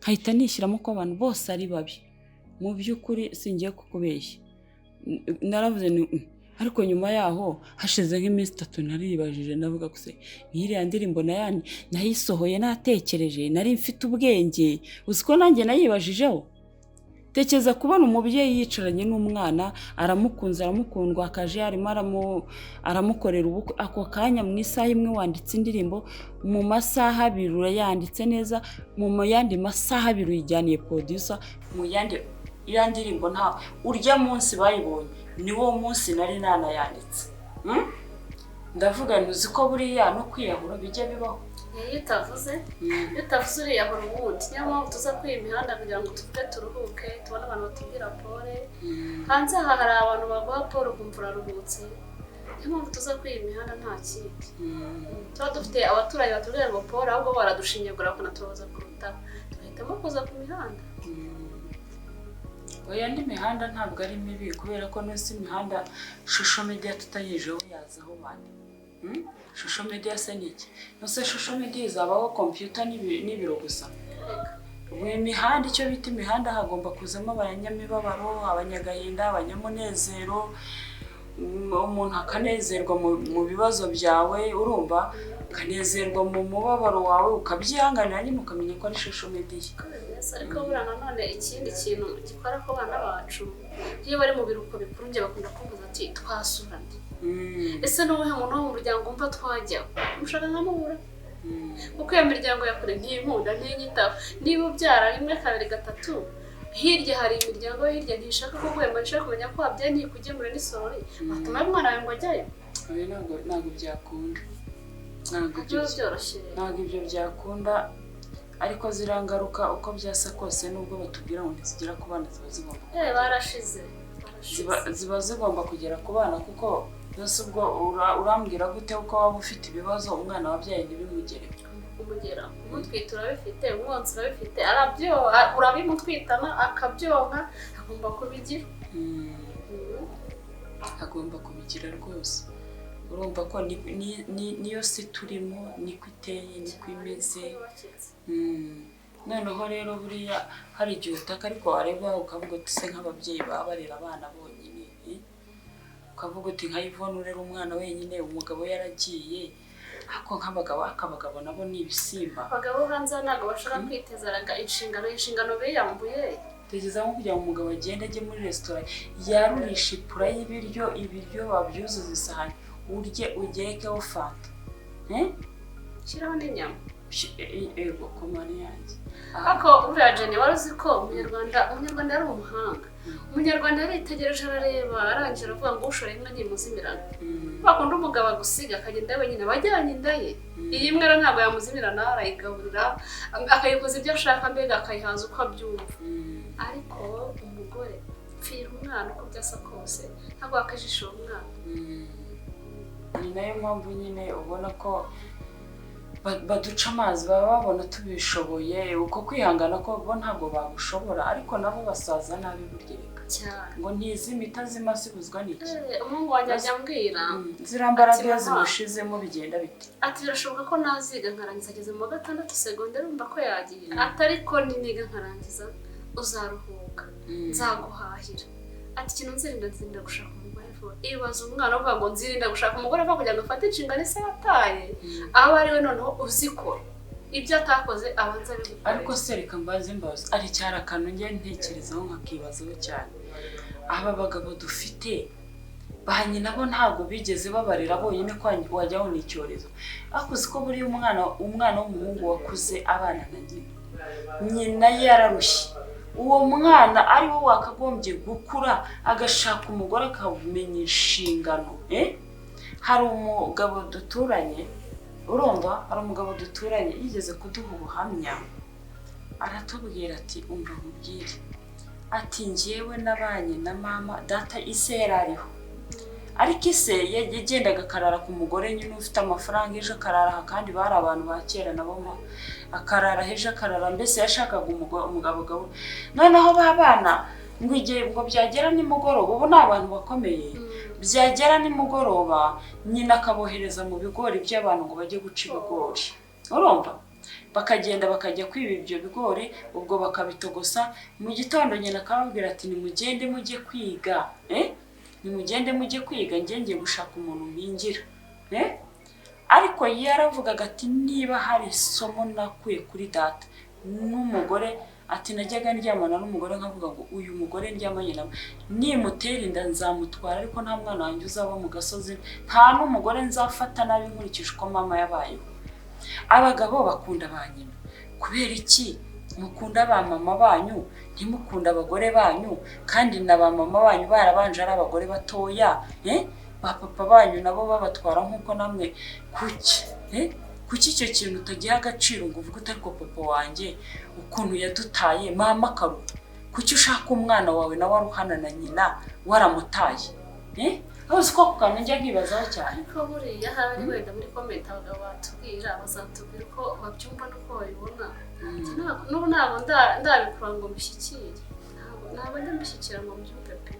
Nkahita nishyiramo ko abantu bose ari babi. Mu by'ukuri singiye kukubeshya, naravuze ni ariko nyuma yaho hashize nk'iminsi 3 naribajije, ndavuga ko se nk'iriya ndirimbo nayandi nayisohoye natekereje, nari mfite ubwenge? Uzi ko nanjye nayibajijeho? Tekereza kubona umubyeyi yicaranye n'umwana, aramukunze, aramukundwa, akaje arimo aramukorera ubukwe, ako kanya mu isaha imwe wanditse indirimbo, mu masaha 2 urayanditse neza, mu yandi masaha 2 uyijyaniye producer, mu yandi iriya ndirimbo nta urya munsi bayibonye ni wo munsi nari nanayanditse. Ndavuga nti uzi ko buriya no kwiyahura bijya bibaho. Iyo utavuze uriyahura ubundi. Niyo mpamvu tuza kuri iyi mihanda kugira ngo tuvuge turuhuke, tubone abantu batubwira pole. Hanze aha hari abantu baguha pole ukumva uraruhutse. Niyo mpamvu tuza kuri iyi mihanda, nta kindi. Tuba dufite abaturanyi batubwira ngo pole, ahubwo baradushinyagura bakanatubaza kurutaho, tugahitamo kuza ku mihanda. Oya, indi mihanda ntabwo ari mibi, kubera ko nose imihanda, social media tutayijeho yazaho bande? Social media se ni iki? Nose social media izabaho computer n'ibiro gusa? Ubu imihanda, icyo bita imihanda, hagomba kuzamo abanyamibabaro, abanyagahinda, abanyamunezero. Umuntu akanezerwa mu bibazo byawe, urumva, ukanezerwa mu mubabaro wawe, ukabyihanganira nyine, ukamenya ko ari social media. Yes, ariko buriya nanone ikindi kintu gikora ku bana bacu, iyo bari mu biruhuko bikuru, njye bakunda kumbaza ati: "Twasurane?" Ese ni uwuhe muntu wo mu muryango wumva twajya mushaka nkamubura? Kuko iyo miryango ya kure ntinkunda, ntinyitaho. Niba ubyara rimwe, kabiri, gatatu, hirya hari imiryango yo hirya ntishaka kuguhemba, ntishaka kumenya ko wabyaye, ntikugemura n'isorori, watuma umwana wawe ngo ajyayo? Oya, ntabwo byakunda, ntabwo ibyo Biba byoroshye. Ntabwo ibyo byakunda, ariko ziriya ngaruka, uko byasa kose, nubwo batubwira ngo ntizigera ku bana, ziba zigomba Barashize, barashize. Ziba zigomba kugera ku bana, kuko mbese ubwo urambwira gute uko waba ufite ibibazo, umwana wabyaye ntibimugereho? Kumugera umutwite urabifite, umwonsi urabifite, arabyo urabimutwitana akabyonka, agomba kubigira. Agomba kubigira rwose. Urumva ko niyo si turimo, niko iteye, niko imeze. Noneho rero buriya hari igihe utaka, ariko wareba ukavuga uti: "Se nk'ababyeyi baba barera abana bonyine, eh?" Ukavuga uti: "Nka Yvonne urera umwana wenyine, umugabo yaragiye." Ariko nk'abagabo, ariko abagabo nabo ni ibisimba. Abagabo hanze aha ntabwo bashaka kwitezaraga inshingano biyambuye. Tekereza nko kugira ngo umugabo agende ajye muri resitora, yarurisha ipura y'ibiryo, ibiryo babyuzuza isahani, urye ugerekeho fanta. Eh? Shyiraho n'inyama. Ego komani yanjye. Ariko buriya Jenny, wari uzi ko umunyarwanda yari umuhanga? Umunyarwanda yaritegereje, arareba, arangije aravuga ngo ushora inka ntimuzimirana. Bakunda umugabo agusiga akagenda wenyine, aba ajyanye inda ye. Iyi mbwa rero ntabwo yamuzimirana, arayigaburira, akayikoza ibyo ashaka, mbega akayihaza uko abyumva. Ariko umugore, pfira umwana uko byasa kose, ntabwo wakajisha uwo mwana. Ni nayo mpamvu nyine ubona ko baduca amazi, baba babona tubishoboye. Uko kwihangana ko bo ntabwo bagushobora, ariko nabo basaza nabi burya reka. Cyane. Ngo ntizima itazima zibuzwa n'iki? Umuhungu wanjye ajya ambwira Ziriya mbaraga ati, iyo "Mama." zimushizemo bigenda bite? Ati: "Birashoboka ko naziga nkarangiza." Ageze mu wa gatandatu segonderi, urumva ko yagiye. Ati: "Ariko niniga nkarangiza uzaruhuka, nzaguhahira." Ati: "Ikintu nzirinda, nzirinda gushaka umugore vuba." Ibaza umwana uvuga ngo nzirinda gushaka umugore vuba kugira ngo afate inshingano ise yataye, aba ari we noneho uzikora, ibyo atakoze abanza abigukorera. Ariko se reka mbaze mbaze, ari cyari akantu njya ntekerezaho nkakibazaho cyane. Aba bagabo dufite, ba nyina bo ntabwo bigeze babarera bonyine, ko wajyaho ni icyorezo. Ariko uzi ko buriya umwana w'umuhungu wakuze abana na nyina, nyina yararushye, uwo mwana ari we wakagombye gukura agashaka umugore, akamenya inshingano, eh? Hari umugabo duturanye, urumva, hari umugabo duturanye yigeze kuduha ubuhamya, aratubwira ati: "Umva nkubwire," ati: "Njyewe nabanye na mama, data ise yari ariho, ariko ise yagendaga akarara ku mugore nyine ufite amafaranga, ejo akarara aha." Kandi bari abantu ba kera nabo, akarara ejo akarara, mbese yashakaga umugabo gabo. Noneho ba bana ngo igihe ngo byagera nimugoroba, ubu ni abantu bakomeye, byagera nimugoroba nyina akabohereza mu bigori by'abantu ngo bajye guca ibigori, urumva, bakagenda bakajya kwiba ibyo bigori, ubwo bakabitogosa. Mu gitondo nyina akababwira ati: "Nimugende mujye kwiga, eh? Nimugende mujye kwiga, njye ngiye gushaka umuntu mpingira, eh?" Ariko yaravugaga ati: "Niba hari isomo nakuye kuri data n'umugore," ati: "najyaga ndyamana n'umugore nkavuga ngo uyu mugore ndyamanye nawe nimutera inda nzamutwara, ariko nta mwana wanjye uzaba mu gasozi, nta n'umugore nzafata nabi nkurikije uko mama yabayeho." Abagabo bakunda ba nyina. Kubera iki mukunda ba mama banyu, ntimukunda abagore banyu, kandi na ba mama banyu barabanje ari abagore batoya, eh? Ba papa banyu nabo babatwara nk'uko namwe. Kuki, eh? Kuki icyo kintu utagiha agaciro ngo uvuge uti: "Ariko papa wanjye ukuntu yadutaye, mama akaruha"? Kuki ushaka umwana wawe nawe aruhana na nyina waramutaye, eh? Uzi ko ako kantu njya nkibazaho cyane. Ariko buriya hari wenda muri comment abagabo batubwira, bazatubwira uko babyumva n'uko babibona. N'ubu ntabwo ndabikura ngo mbishyikire, ntabwo njya mbishyikira ngo mbyumve pe.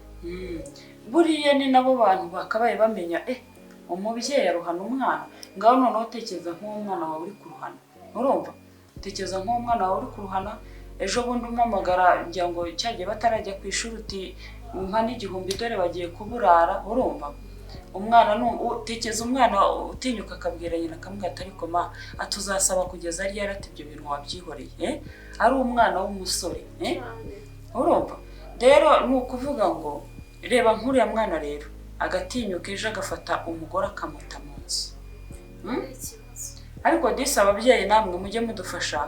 Buriya ni nabo bantu bakabaye bamenya umubyeyi aruhana umwana. Ngaho noneho tekereza nk'uwo mwana wawe uri kuruhana, urumva? Tekereza nk'uwo mwana wawe uri kuruhana, ejo bundi umpamagara ngira ngo cyagiye batarajya ku ishuri, uti mpa n'igihumbi dore bagiye kuburara, urumva? Umwana tekereza umwana utinyuka akabwira nyina akamubwira ati ariko ma, atuzasaba kugeza ryari, ati ibyo bintu wabyihoreye, ari umwana w'umusore, urumva? Rero ni ukuvuga ngo reba nk'uriya mwana rero agatinyuka ejo agafata umugore akamuta mu nzu. Ariko disi ababyeyi namwe mujye mudufasha,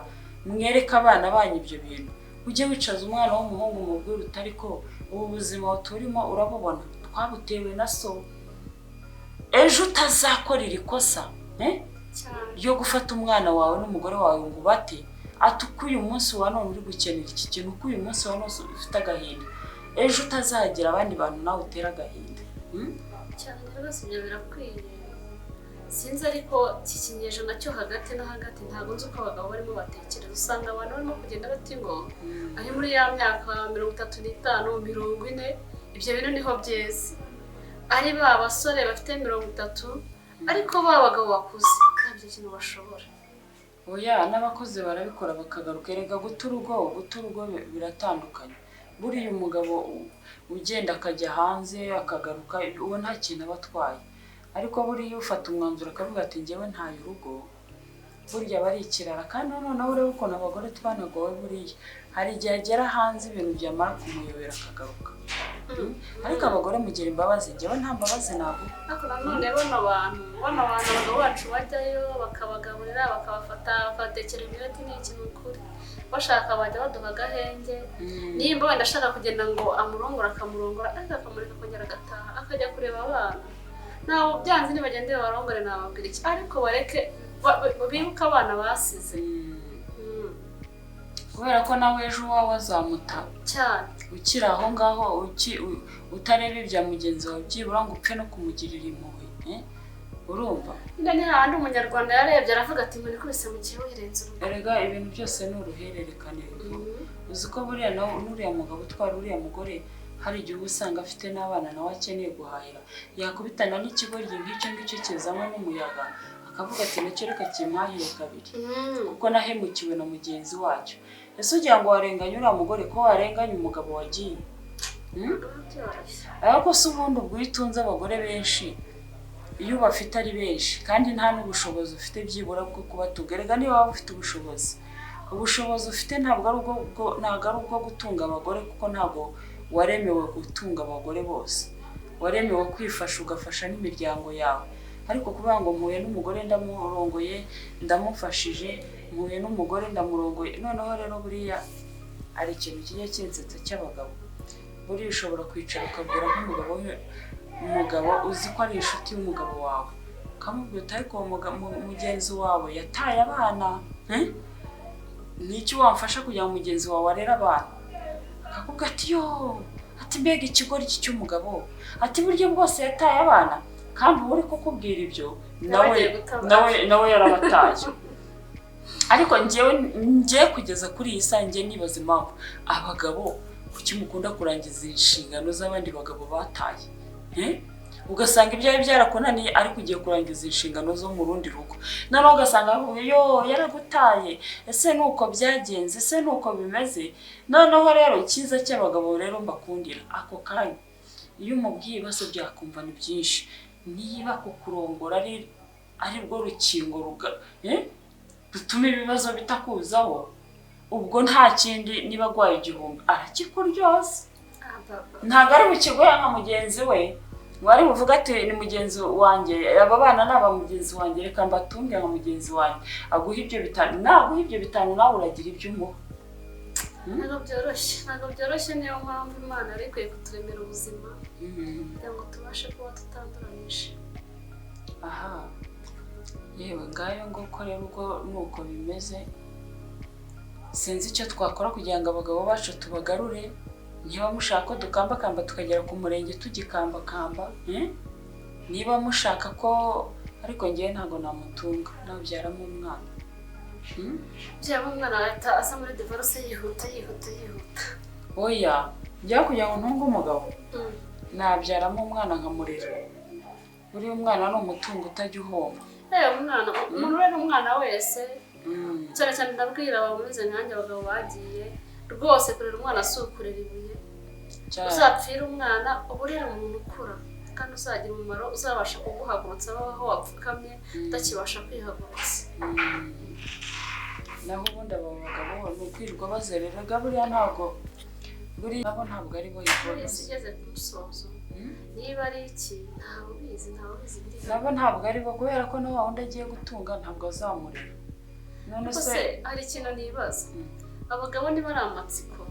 mwereke abana banyu ibyo bintu. Ujye wicaza umwana w'umuhungu mubwire uti ariko ubu buzima turimo urabubona, twabutewe na so, ejo utazakora iri kosa ryo gufata umwana wawe n'umugore wawe ngo ubate, ati uko uyu munsi wa none uri gukenera iki kintu, uko uyu munsi wa none ufite agahinda, ejo utazagira abandi bantu nawe utera agahinda. Cyane rwose ibyo birakwiye. Sinzi ariko iki kinyejana cyo hagati na hagati ntabwo nzi uko abagabo barimo batekereza. Usanga abantu barimo kugenda bati ngo ari muri ya myaka 35, 40, ibyo bintu niho byeze. Ari ba basore bafite 30, ariko ba bagabo bakuze ntabyo kintu bashobora. Oya, n'abakozi barabikora bakagaruka. Erega guta urugo biratandukanye. Buriya umugabo ugenda akajya hanze akagaruka, uwo nta kintu aba atwaye. Ariko buriya ufata umwanzuro akavuga ati njyewe ntaye urugo, burya aba ari ikirara. Kandi noneho urebe ukuntu abagore twanagowe, buriya hari igihe agera hanze ibintu byamara kumuyobera akagaruka. Ariko abagore mugira imbabazi, njyewe nta mbabazi ntabwo. Ariko nanone bano bantu abagabo bacu bajyayo bakabagaburira, bakabafata, bakabatekera imireti n'iki, ni ukuri bashaka bajya baduha agahenge. Nimba wenda ashaka kugenda ngo amurongora akamurongora, ariko akamureka akongera agataha akajya kureba abana. Ntabwo byanze nibagende barongore nababwira iki, ariko bareke bibuke abana basize. Kubera ko nawe ejo uwawe azamuta cyane, ukiri aho ngaho utareba ibya mugenzi wawe byibura ngo upfe no kumugirira impuhwe, urumva? Nyine ni hahandi umunyarwanda yarebye aravuga ati inkoni ikubise mu kibu irenze urugo. Erega ibintu byose ni uruhererekane. Uzi ko buriya nawe n'uriya mugabo utwara uriya mugore hari igihe uba usanga afite n'abana nawe akeneye guhahira, yakubitana n'ikigoryi nk'icyo ngicyo kizanywe n'umuyaga akavuga ati nacyo reka kimpahire kabiri, kuko nahemukiwe na mugenzi wacyo. Ese ugira ngo warenganya uriya mugore ko warenganya umugabo wagiye? Ariko se ubundi ubwo iyo utunze abagore benshi, iyo ubafite ari benshi kandi nta n'ubushobozi ufite byibura bwo kubatunga, erega niba waba ufite ubushobozi ufite ntabwo ari ubwo gutunga abagore, kuko ntabwo waremewe gutunga abagore bose, waremewe kwifasha ugafasha n'imiryango yawe. Ariko kuvuga ngo mpuye n'umugore ndamurongoye ndamufashije, mpuye n'umugore ndamurongoye, noneho rero buriya ari ikintu kijya kinsetsa cy'abagabo. Buriya ushobora kwicara ukabwira nk'umugabo umugabo uzi ko ari inshuti y'umugabo wawe, ukamubwira uti ariko mugenzi wawe yataye abana, n'icyo wamfasha kugira ngo mugenzi wawe arere abana? Akakubwira ati yo, ati mbega ikigoryi cy'umugabo, ati buryo bwose yataye abana. Kandi uwo uri kukubwira ibyo nawe yarabataye. Ariko njyewe kugeza kuri iyi saha njye nibaza impamvu abagabo kuki mukunda kurangiza inshingano z'abandi bagabo bataye, ugasanga ibyawe byarakunaniye ariko ugiye kurangiza inshingano zo mu rundi rugo, noneho ugasanga yo yaragutaye, ese nuko byagenze, ese nuko bimeze. Noneho rero icyiza cy'abagabo rero mbakundira ako kanya iyo umubwiye ibibazo byakumva ni byinshi, niba kukurongora ari rwo rukingo rutuma ibibazo bitakuzaho, ubwo nta kindi, niba agwaye igihumbi arakikuryoza, ntabwo ari bukigoya nka mugenzi we ngo ari buvuga ati ni mugenzi wanjye, aba bana ni aba mugenzi wanjye, reka mbatunge nka mugenzi wanjye, aguha ibyo bitanu, naguha ibyo bitanu nawe uragira ibyo umuha. Ntabwo byoroshye, niyo mpamvu Imana yari ikwiye kuturemera ubuzima kugira ngo tubashe kuba tutanduranyije. Aha yewe ngayo nguko rero ubwo nuko bimeze. Sinzi icyo twakora kugira ngo abagabo bacu tubagarure. Niba mushaka ko dukambakamba tukagera ku murenge tugikambakamba, Niba mushaka ko ariko ngewe ntabwo namutunga, nabyaramo umwana. Byaba umwana ahita asa muri divorce yihuta yihuta yihuta. Oya, njya kugira ngo ntunge umugabo nabyaramo umwana nkamurera. Buriya umwana ni umutungo utajya uhomba. Umwana, umuntu urera umwana wese, cyane cyane ndabwira abameze nkanjye abagabo bagiye, rwose kurera umwana si ukurera ibuye. Uzapfira umwana uba urera umuntu ukura kandi uzagira umumaro, uzabasha kuguhagurutsa aho wapfukamye utakibasha kwihagurutsa. Naho ubundi aba bagabo ni ukwirirwa bazereraga, buriya ntabwo buriya nabo ntabwo ari bo yibonye. Ugeze ku musozo niba ari iki ntawe ubizi, ntawe ubizi biriya. Nabo ntabwo ari bo, kubera ko na wa wundi agiye gutunga ntabwo azamurera. None se hari ikintu nibaza, abagabo niba ari amatsiko,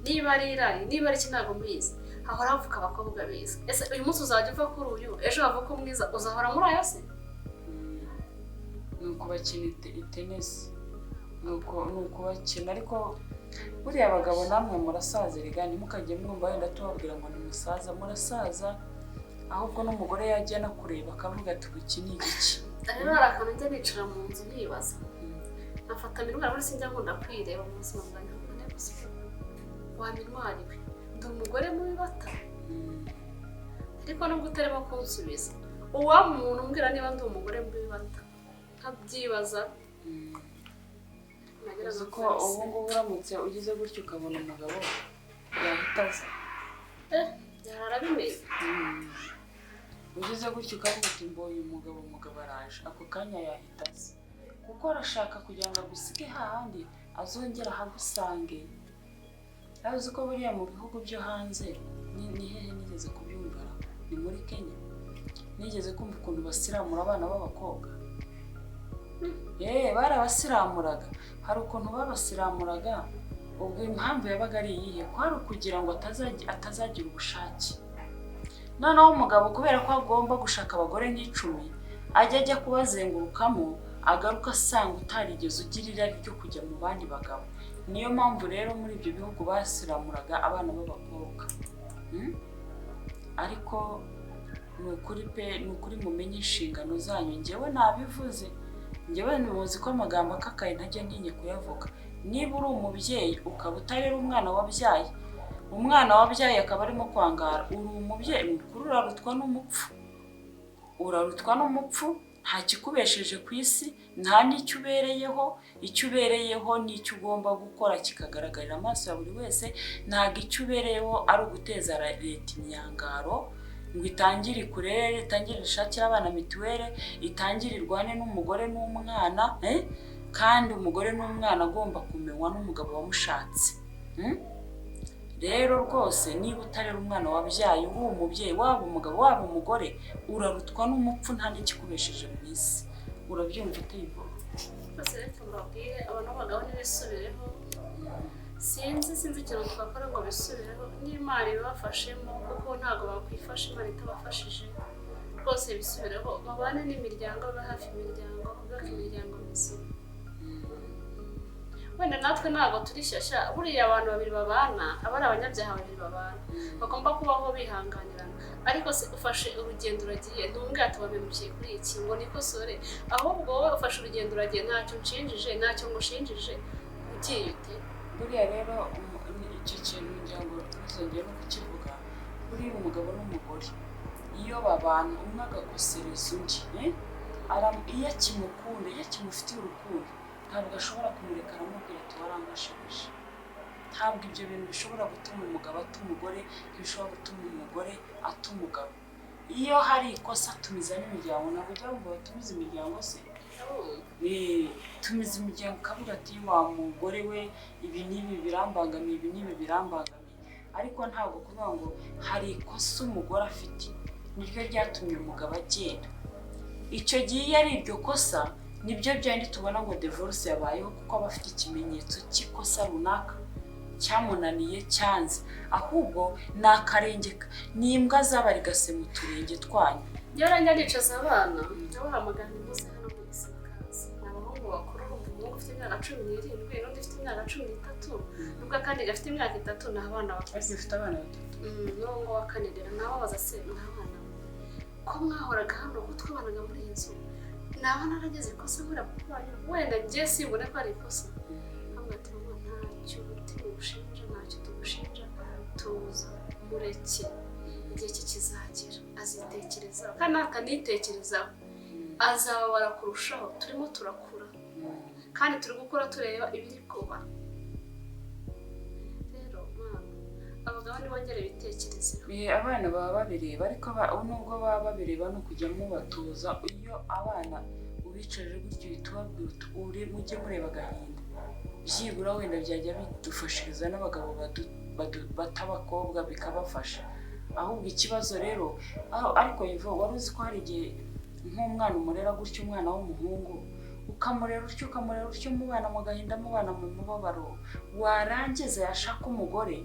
niba ari irari, niba ari iki ntabwo mbizi, hahora havuka abakobwa beza. Ese uyu munsi uzajya uva kuri uyu, ejo havuka umwiza, uzahora muri ayo se? Ni ukubakina itenesi, ni ukubakina. Ariko buriya abagabo namwe murasaza, erega ntimukajye mwumva wenda tubabwira ngo ni musaza, murasaza. Ahubwo n'umugore yajya no kureba akavuga ati iki ni igiki. Rero hari akantu njya nicara mu nzu nkibaza, nkafata minwari, muri sinjya nkunda kwireba mu buzima bwanjye, wa minwari we, ndi umugore mubi bata. Ariko nubwo utarimo kunsubiza, uwaba umuntu umbwira niba ndi umugore mubi bata, nkabyibaza. Uzi ko ubu ngubu uramutse ugize gutyo ukabona umugabo yahita aza. Yarabimenye. Ugize gutyo ukavuga uti mbonye umugabo, umugabo araje, ako kanya yahita aza. Kuko arashaka kugira ngo agusige hahandi azongera ahagusange. Uzi ko buriya mu bihugu byo hanze, ni hehe nigeze kubyumva, ni muri Kenya. Nigeze kumva ukuntu basiramura abana b'abakobwa. Barabasiramuraga. Hari ukuntu babasiramuraga, ubwo impamvu yabaga ari iyihe? Kwari ukugira ngo atazagira ubushake. Noneho umugabo kubera ko agomba gushaka abagore nk'icumi, ajya kubazengurukamo, agaruka asanga utarigeze ugira irari ryo kujya mu bandi bagabo. Niyo mpamvu rero muri ibyo bihugu basiramuraga abana b'abakobwa. Ariko ni ukuri pe, ni ukuri mumenye inshingano zanyu. Njyewe nabivuze, njyewe muzi ko amagambo akakaye ntajya ntinye kuyavuga. Niba uri umubyeyi ukaba utarera umwana wabyaye, umwana wabyaye akaba arimo kwangara, uri umubyeyi mukuru, urarutwa n'umupfu. Urarutwa n'umupfu, nta kikubesheje ku isi, nta n'icyo ubereyeho. Icyo ubereyeho n'icyo ugomba gukora kikagaragarira amaso ya buri wese. Ntabwo icyo ubereyeho ari uguteza leta imyangaro ngo itangire ikurere, itangire ishakire abana mituweli, itangire irwane n'umugore n'umwana, kandi umugore n'umwana agomba kumenywa n'umugabo wamushatse. Rero rwose niba utarera umwana wabyaye, uri umubyeyi, waba umugabo waba umugore, urarutwa n'umupfu, nta n'ikikubesheje mu isi. Urabyumva uteye ubwoba. Rwose reka mbabwire, abantu b'abagabo ntibisubireho. Sinzi ikintu twakora ngo bisubireho, n'Imana ibibafashemo, kuko ntabwo bakwifasha Imana itabafashije. Rwose bisubireho, babane n'imiryango, babe hafi imiryango, bubake imiryango mizima. Wenda natwe ntabwo turi shyashya, buriya abantu babiri babana, aba ari abanyabyaha babiri babana, bagomba kubaho bihanganirana. Ariko se ufashe urugendo uragiye, ntumbwire ati wabimukiye kuri iki ngo nikosore, ahubwo wowe ufashe urugendo uragiye, ntacyo nshinjije, ntacyo ngushinjije, ugiye ute? Buriya rero icyo kintu ngira ngo ntuzongere no kukivuga, buriya umugabo n'umugore iyo babana, umwe agakosereza undi, iyo akimukunda, iyo akimufitiye urukundo, ntabwo ashobora kumureka aramubwira ati warankoshereje. Ntabwo ibyo bintu bishobora gutuma umugabo ata umugore, ntibishobora gutuma umugore ata umugabo. Iyo hari ikosa tumiza n'imiryango, ntabwo ujya wumva batumiza imiryango se? Tumiza imiryango ukavuga ati wa mugore we ibi n'ibi birambangamiye, ibi n'ibi birambangamiye. Ariko ntabwo kuvuga ngo hari ikosa umugore afite niryo ryatumye umugabo agenda. Icyo gihe iyo ari iryo kosa, nibyo byandi tubona ngo divorce yabayeho, kuko aba afite ikimenyetso cy'ikosa runaka cyamunaniye cyanze. Ahubwo ni akarenge, ni imbwa zabarigase mu turenge twanyu. Njyewe njya nicaza abana, ndabahamagara nimuze hano mwese bakaza. Ni abahungu bakuru, umuhungu ufite imyaka 17 n'undi ufite imyaka 13, nubwo akandi gafite imyaka 3, ni abana bakuze. Ufite abana batatu? N'uwo nguwo wa kane rero nababaza se ni abana. Ko mwahoraga hano, ko twabanaga muri iyi nzu, naba narageze ikosa muri papa wanyu? Wenda njye simbone ko ari ikosa. Ntabwo ati: "Mama, ntacyo tugushinja, ntacyo tugushinja, tuza mureke, igihe cye kizagera azitekerezaho, kandi natanitekerezaho azababara kurushaho. Turimo turakura kandi turi gukora tureba ibiri kuba. Rero mama, abagabo ntibongere bitekerezeho." Abana baba babireba, ariko nubwo baba babireba ni ukujya mubatoza. Iyo abana ubicarije gutyo, uhita ubabwira uti: "Mujye mureba agahinda." Byibura wenda byajya bidufashiriza n'abagabo bata abakobwa, bikabafasha. Ahubwo ikibazo rero ariko Ivo, wari uzi ko hari igihe nk'umwana umurera gutyo, umwana w'umuhungu ukamurera utyo, ukamurera utyo, mubana mu gahinda, mubana mu mubabaro, warangiza yashaka umugore,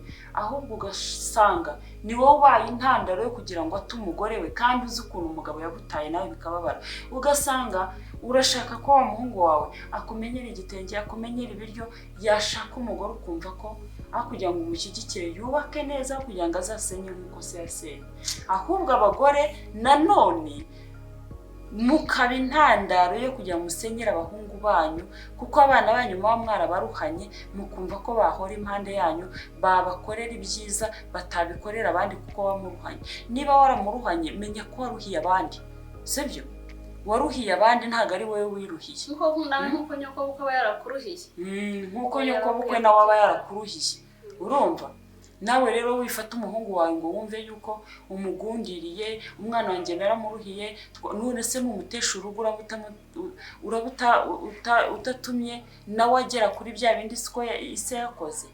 ahubwo ugasanga ni wowe ubaye intandaro yo kugira ngo ate umugore we, kandi uzi ukuntu umugabo yagutaye nawe bikababara, ugasanga urashaka ko wa muhungu wawe akumenyera igitenge, akumenyera ibiryo, yashaka umugore ukumva ko aho kugira ngo umushyigikire yubake neza, aho kugira ngo azasenye nk'uko se yasenye, ahubwo abagore nanone mukaba intandaro yo kugira ngo musenyere abahungu banyu, kuko abana banyu muba mwarabaruhanye, mukumva ko bahora impande yanyu, babakorera ibyiza batabikorera abandi kuko wamuruhanye. Niba waramuruhanye, menya ko waruhiye abandi, sibyo? Waruhiye abandi, ntabwo ari wowe wiruhiye. Nkuko nawe, nkuko nyokobukwe aba yarakuruhiye. Nkuko nyokobukwe nawe aba yarakuruhiye. Urumva nawe rero wifata umuhungu wawe ngo wumve yuko umugundiriye: "Umwana wanjye naramuruhiye." None se numutesha urugo, uraba utatumye nawe agera kuri bya bindi siko ise yakoze?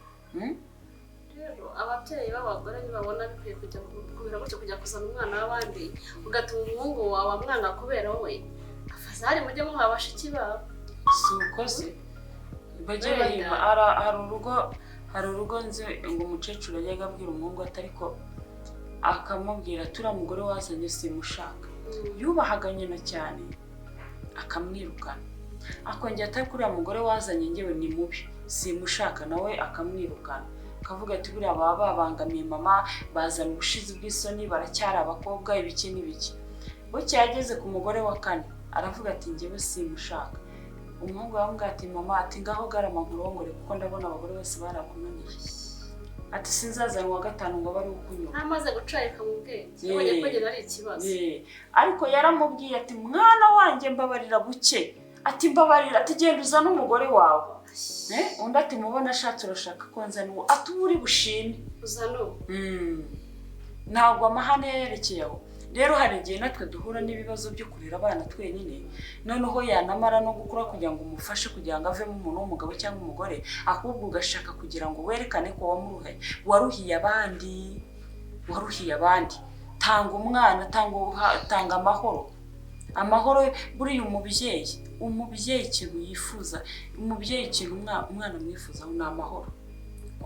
Rero ababyeyi b'abagore ntibabona bikwiye kujya kumera gutyo, kujya kuzana umwana w'abandi ugatuma umuhungu wawe amwanga kubera wowe. Afazari mujye muha bashiki babo. Si uko se bajye Wenda. bahima. Hari urugo nzi ngo umukecuru yajyaga abwira umuhungu ati, ariko akamubwira: "Turiya mugore wazanye simushaka." Yubahaga nyina cyane, akamwirukana. Akongera atari: "Kuriya mugore wazanye ngewe ni mubi, simushaka." Nawe akamwirukana, akavuga ati: "Buriya baba babangamiye mama, bazana ubushizi bw'isoni, baracyari abakobwa, ibiki n'ibiki." Bukeye ageze ku mugore wa kane, aravuga ati: "Ngewe simushaka." Umuhungu aramubwira ati: "Mama," ati, "ngaho garama nkurongore, kuko ndabona abagore bose barakunaniye." Ati: "Sinzazana uwa gatanu ngo abe ari we ukunyura." Ntamaze gucayika mu bwenge, yabonye ko nyina ari ikibazo. Ariko yaramubwiye ati: "Mwana wanjye, mbabarira buke." Ati: "Mbabarira." Ati: "Genda uzane umugore wawe." Undi ati: "Mubona ashatse urashaka ko nzana uwo?" Ati: "Uba uri bushime." Uzana ubu. Ntabwo amahane yerekeye aho. Rero hari igihe natwe duhura n'ibibazo byo kurera abana twenyine, noneho yanamara no gukura, kugira ngo umufashe kugira ngo avemo umuntu w'umugabo cyangwa umugore, ahubwo ugashaka kugira ngo werekane ko wamuruhaye, waruhiye abandi, waruhiye abandi. Tanga umwana, tanga amahoro, amahoro. Buriya umubyeyi ikintu yifuza, umubyeyi ikintu umwana amwifuzaho ni amahoro.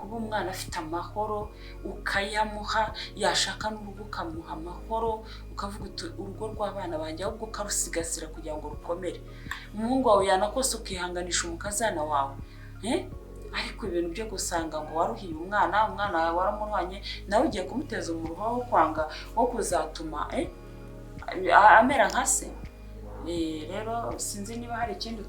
Kuba umwana afite amahoro, ukayamuha, yashaka n'urugo ukamuha amahoro, ukavuga uti: "Urugo rw'abana banjye," ahubwo ukarusigasira kugira ngo rukomere. Umuhungu wawe yanakose, ukihanganisha umukazana wawe. Ariko ibintu byo gusanga ngo waruhiye umwana, umwana wawe waramuruhanye, nawe ugiye kumuteza umuruho wo kwanga, wo kuzatuma amera nka se. Rero sinzi niba hari ikindi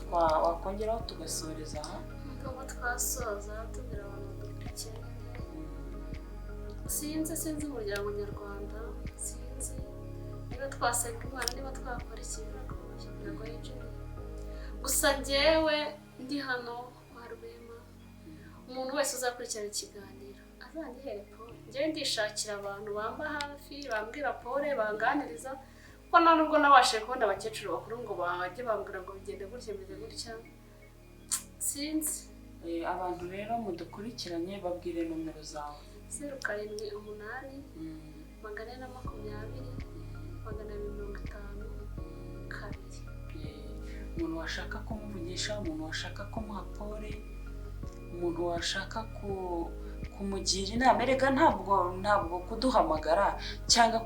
wakongeraho tugasoreza aha. Nubwo twasoza tubwira abantu badukurikiye nyine, sinzi umuryango nyarwanda, sinzi niba twasenga Imana, niba twakora iki. Biragoye, biragoye Jimmy. Gusa njyewe ndi hano kwa Rwema, umuntu wese uzakurikirana ikiganiro azanyihere pole. Njyewe ndishakira abantu bamba hafi, bambwira pole, banganiriza, kuko nta nubwo nabashije kubona abakecuru bakuru ngo bajye bambwira ngo bigende gutya, bimeze gutya, sinzi. Abantu rero mudukurikiranye, babwire nomero zawe. 078 420 252. Umuntu washaka kumuvugisha, umuntu washaka kumuha pole, umuntu washaka kumugira inama, erega ntabwo kuduhamagara cyangwa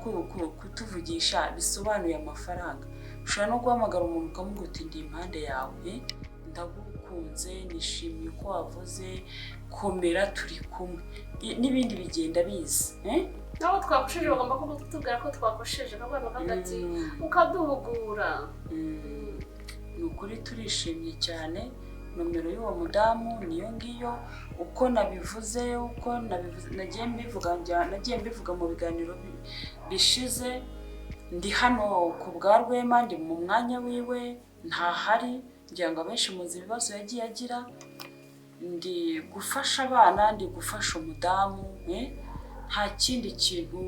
kutuvugisha bisobanuye amafaranga. Ushobora no guhamagara umuntu ukamubwira uti: "Ndi impande yawe." Ndagukunze, nishimiye uko wavuze, komera, turi kumwe. N'ibindi bigenda biza, eh? Nabo twakosheje bagomba kutubwira ko twakosheje, bakavuga ati ukaduhugura. Ni ukuri turishimye cyane. Nomero y'uwo mudamu niyo ngiyo. Uko nabivuze nagiye mbivuga mu biganiro bishize. Ndi hano ku bwa Rwema, ndi mu mwanya wiwe, ntahari. Ngira ngo abenshi muzi ibibazo yagiye agira. Ndi gufasha abana, ndi gufasha umudamu, nta kindi kintu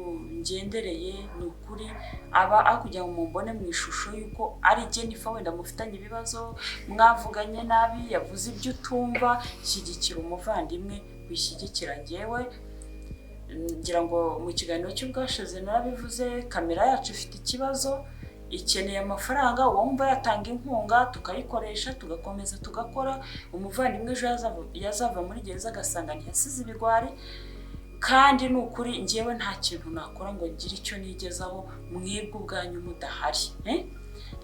ngendereye. Ni ukuri aba aho kugira ngo mumbone mu ishusho y'uko ari Jennifer wenda mufitanye ibibazo, mwavuganye nabi, yavuze ibyo utumva, shyigikira umuvandimwe, wishyigikira njyewe. Ngira ngo mu kiganiro cy'ubwashize narabivuze, kamera yacu ifite ikibazo, ikeneye amafaranga. Uwumva yatanga inkunga tukayikoresha, tugakomeza tugakora. Umuvandimwe ejo yazava muri gereza agasanga ntiyasize ibigwari. Kandi ni ukuri njyewe nta kintu nakora ngo ngire icyo nigezaho mwebwe ubwanyu mudahari, eh?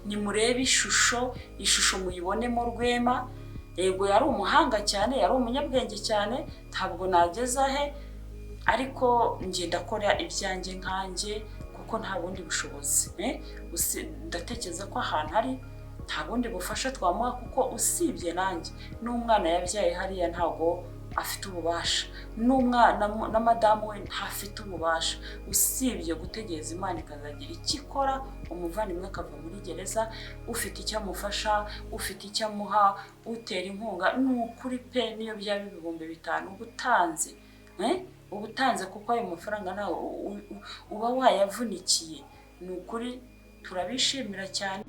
Nimurebe ishusho muyibonemo Rwema. Yego, yari umuhanga cyane, yari umunyabwenge cyane, ntabwo nageza he, ariko njye ndakora ibyanjye nkanjye kuko nta bundi bushobozi, eh? Ndatekereza ko ahantu ari nta bundi bufasha twamuha, kuko usibye nanjye n'umwana yabyaye hariya ntabwo afite ububasha, n'umwana na madamu we ntafite ububasha, usibye gutegereza Imana ikazagira icyo ikora, umuvandimwe akava muri gereza. Ufite icyo amufasha, ufite icyo amuha, utera inkunga, ni ukuri pe, niyo byaba 5000 uba utanze, eh? Uba utanze, kuko ayo mafaranga nawe uba wayavunikiye. Ni ukuri turabishimira cyane.